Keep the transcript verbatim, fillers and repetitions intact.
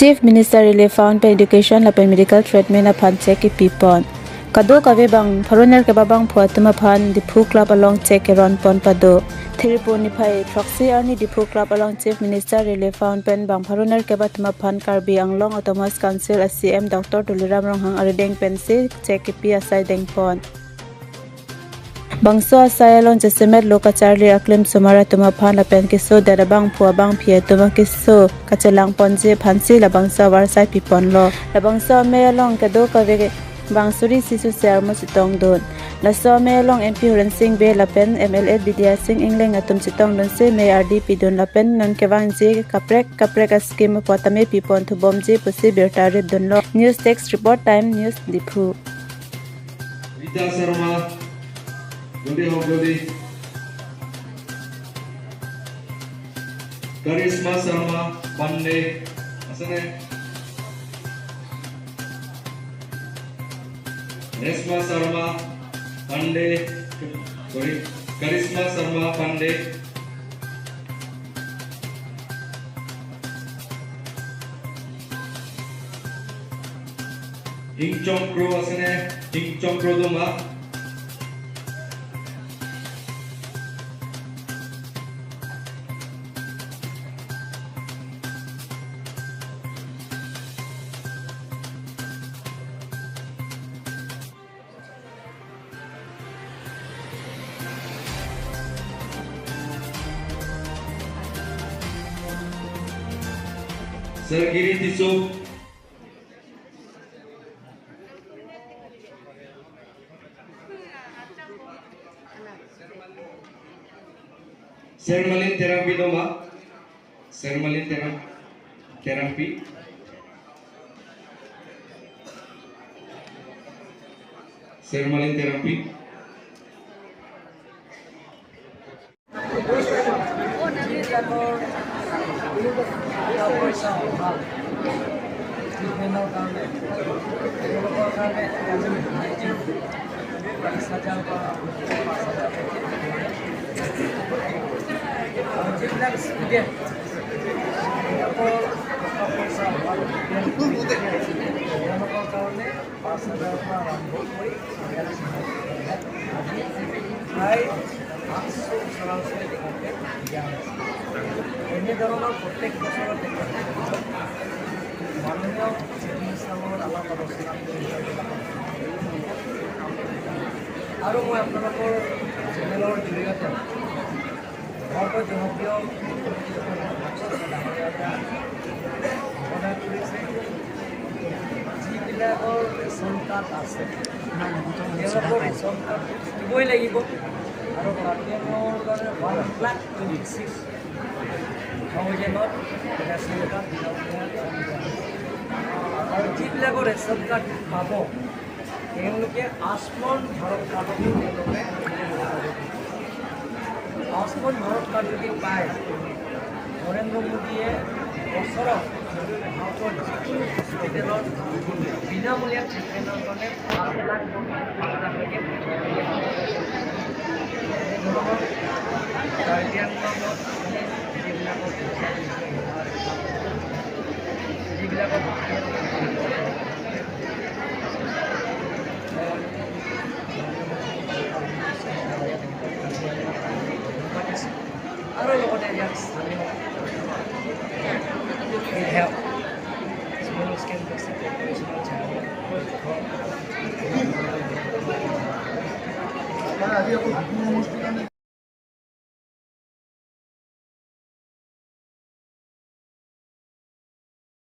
Chief Minister Relief Fund pen education lapen medical treatment aphan cheque kepipon. Kadokave bang pharo nerkep abangphu atum aphan Diphu Club along cheque keronpon pado. Thiripur niphai throksi arni Diphu Club along Chief Minister Relief Fund pen bang pharo nerkep atum aphan Karbi Anglong Autonomous Council a C M Doctor Tuliram Ronghang arideng pensi cheque kepi asai dengpon. Bangso asai along jasemet lo kacharli aklimsomar atum aphan lapen kesodet abangphu abangphi atum akeso kachelangponji aphansi labangso avarsai piponlo. Labangso amei along kadokave bang suri isi suse armu chetongdun. Laso amei along M P Horen Sing Bey lapen M L A Bidya Sing Engleng atum chetongdunsi mei ardi pidun lapen non kevangji kaprek kaprek a-scheme apot amei pipon thubomji pusi birta ritdunlo. News Desk Report, Time News, Diphu. Rita Sharma, Goli Hogoli. Karishma Sharma Pandey, asene? Reshma Sharma Pandey, sorry, Karishma Sharma Pandey. Ingchong Kro, asene? Ingchong Kro doma? Sir Giri Tisso. Sir Malin Terangpi doma? Sir Malin Terang, Terangpi. Sir Malin Terangpi. পাঁচ হাজাৰৰ পৰা আৰম্ভ কৰি আজি প্ৰায় আঠশ ওচৰা ওচৰি তেখেতে দিয়া হৈছে। এনেধৰণৰ প্ৰত্যেক বছৰত তেখেতে মাননীয় চিফ মিনিষ্টাৰৰ লগত আমাৰ আলোচনা কৰি আৰু মই আপোনালোকৰ চেনেলৰ জৰিয়তে বৰকৈ জনপ্ৰিয় যিবিলাকৰ ৰেচন কাৰ্ড আছে, তেওঁলোকৰ ৰেচন কাৰ্ড থাকিবই লাগিব। আৰু কাৰ্বি আংলঙৰ কাৰণে ওৱান লাখ টুৱেণ্টি ছিক্স থাউজেণ্ডত ৰেচন কাৰ্ড দিবলগীয়া হৈছে। আৰু যিবিলাকৰ ৰেচন কাৰ্ড পাব, তেওঁলোকে আয়ুষ্মান ভাৰত কাৰ্ডতো তেওঁলোকে, আয়ুষ্মান ভাৰত কাৰ্ড যদি পায়, নৰেন্দ্ৰ মোদীয়ে বছৰত ভাৰতৰ যিকোনো হস্পিটেলত বিনামূলীয়া ট্ৰিটমেণ্টৰ কাৰণে পাঁচ লাখ টকা কাৰ্বি আংলঙত যিবিলাকৰ যিবিলাকৰ আৰু লগতে ইয়াত স্থানীয় help, small scale basic operational channel।